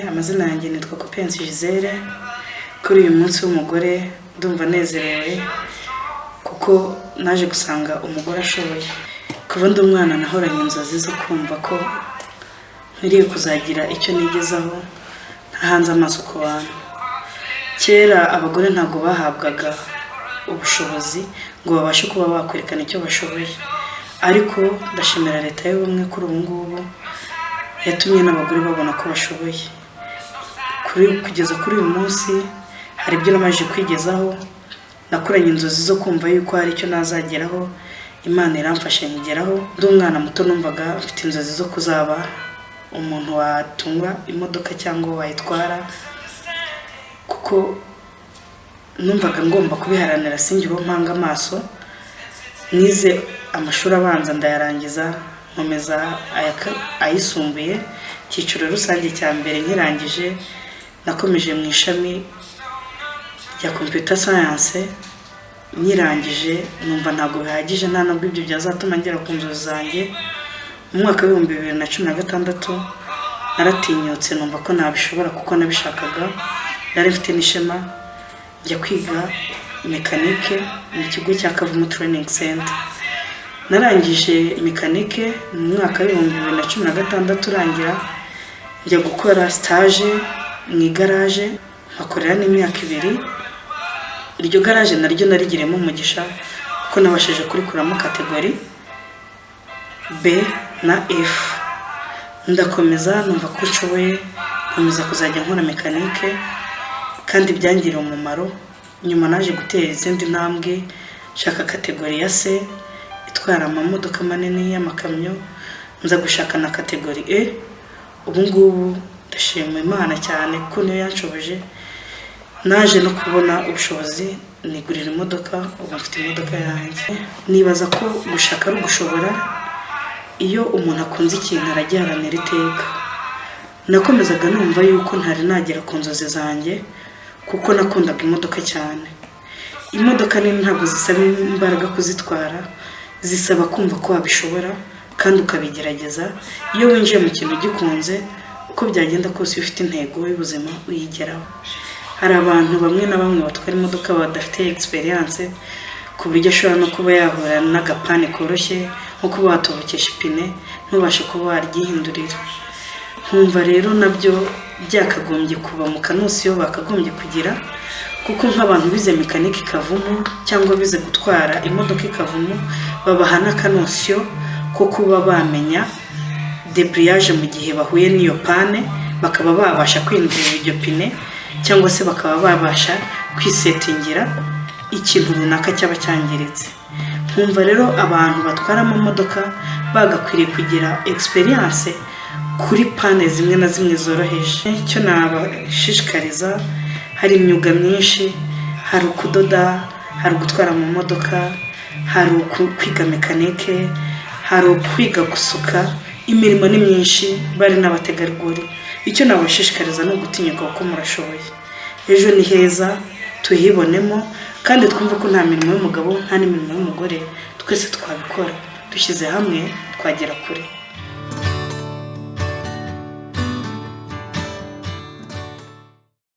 Amazina yanjye nitwa Copensi Gisele. Kuri uyu munsi w'umugore ndumva nezerewe kuko naje gusanga umugore ashoboye. Kuva ndi umwana nahoranye inzozi zo kumva ko nkwiriye kuzagira icyo nigezaho ntahanze amaso ku bantu. Kera abagore ntabwo bahabwaga ubushobozi ngo babashe kuba bakwerekana icyo bashoboye, ariko ndashimira Leta y'Ubumwe kuri ubu ngubu yatumye n'abagore babona ko bashoboye. Kugeza kuri uyu munsi hari ibyo namaze kwigezaho. Nakuranye inzozi zo kumva yuko hari icyo nazageraho, Imana iramfasha nkigeraho. Ndi umwana muto numvaga mfite inzozi zo kuzaba umuntu watunga imodoka cyangwa wayitwara, kuko numvaga ngomba kubiharanira singire uwo mpanga amaso. Nize amashuri abanza ndayarangiza, nkomeza ayisumbuye. Icyiciro rusange cya mbere nkirangije, nakomeje mu ishami rya computer science. Nyirangije numva ntabwo bihagije, nta nubwo ibyo byazatuma ngera ku nzozi zanjye. Mu mwaka wa 2016 naratinyutse, numva ko nabishobora kuko nabishakaga, nari mfite n'ishema, njya kwiga mécanique mu kigo cya Kavumu Training Center. Narangije mécanique mu mwaka wa 2016 urangira, njya gukora stage mu igaraje, mpakorera n'imyaka 2. Iryo garaje naryo narigiriyemo umugisha kuko nabashije kurikuramo catégorie B na F. Ndakomeza numva ko nshoboye, nkomeza kuzajya nkora mécanique kandi byangiriye umumaro. Nyuma naje gutera izindi ntambwe, nshaka catégorie ya C itwara amamodoka manini y'amakamyo, nza gushaka na catégorie E. Ubu ngubu ndashima Imana cyane kuko niyo yanshoboje. Naje no kubona ubushobozi, nigurira imodoka, ubu mfite imodoka yanjye. Nibaza ko gushaka ari ugushobora. Iyo umuntu akunze ikintu aragiharanira iteka. Nakomezaga numva yuko ntari nagera ku nzozi zanjye kuko nakundaga imodoka cyane. Imodoka nini ntabwo zisaba imbaraga kuzitwara, zisaba kumva ko wabishobora kandi ukabigerageza. Iyo winjiye mu kintu ugikunze, uko byagenda kose, iyo ufite intego y'ubuzima uyigeraho. Hari abantu bamwe na bamwe batwara imodoka badafite experience, ku buryo ashobora no kuba yahura n'aga panne koroshye, nko kuba watobokesha ipine ntubashe kuba waryihindurira. Nkumva rero nabyo byakagombye kuba mu ka notion bakagombye kugira, kuko nk'abantu bize mécanique Kavumu cyangwa bize gutwara imodoka i Kavumu, babaha n'aka notion ko kuba bamenya débrayage mu gihe bahuye n'iyo panne, bakaba babasha kwinjirira iryo pine cyangwa se bakaba babasha kwisetingira ikintu runaka cyaba cyangiritse. Nkumva rero abantu batwara amamodoka bagakwiriye kugira experience kuri panne zimwe na zimwe zoroheje. Icyo nabashishikariza, hari imyuga myinshi: hari ukudoda, hari ugutwara mu modoka, hari kwiga mécanique, hari ukwiga gusuka. Imirimo ni myinshi, bari n'abategarugori. Icyo nabashishikariza ni ugutinyuka kuko murashoboye. Ejo ni heza, tuhibonemo kandi twumve ko nta mirimo y'umugabo, nta n'imirimo y'umugore, twese twabikora. Dushyize hamwe twagera kure.